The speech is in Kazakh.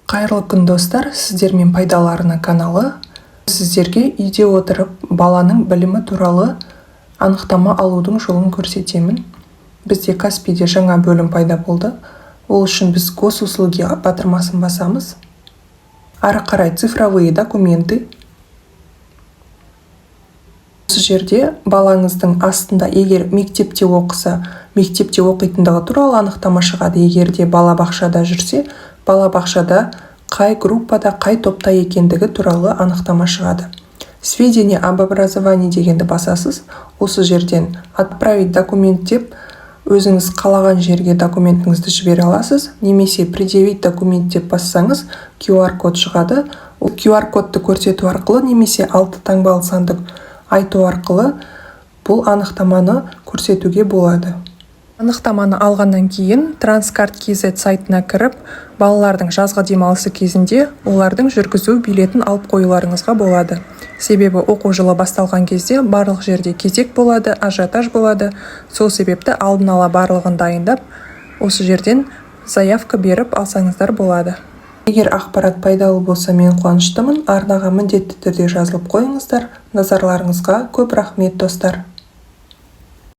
Қайырлы күн, достар! Сіздермен «Пайдалы арна» каналы. Сіздерге үйде отырып баланың білімі туралы анықтама алудың жолын көрсетемін. Бізде Каспиде жаңа бөлім пайда болды. Ол үшін біз «Госуслуги» батырмасын басамыз. Ары қарай «Цифровые документы». Осы жерде балаңыздың астында, егер мектепте оқыса, мектепте оқитындығы туралы анықтама шығады. Егер де балабақшада жүрсе, балабақшада қай группада, қай топта екендігі туралы анықтама шығады. «Сведения об образовании» дегенді басасыз. Осы жерден «Отправить документ» деп, өзіңіз қалаған жерге документіңізді жібере аласыз немесе «Предъявить документ» деп бассаңыз, QR код шығады. QR кодты көрсету арқылы немесе алты таңбалы санды айту арқылы бұл анықтаманы көрсетуге болады. Анықтаманы алғаннан кейін Transcard kz сайтына кіріп, балалардың жазғы демалысы кезінде олардың жүргізу билетін алып қоюларыңызға болады. Себебі оқу жылы басталған кезде барлық жерде кезек болады, ажиотаж болады. Сол себепті алдын ала барлығын дайындап, осы жерден заявка беріп алсаңыздар болады. Егер ақпарат пайдалы болса, мен қуаныштымын. Арнаға міндетті түрде жазылып қойыңыздар. Назарларыңызға көп рахмет, достар!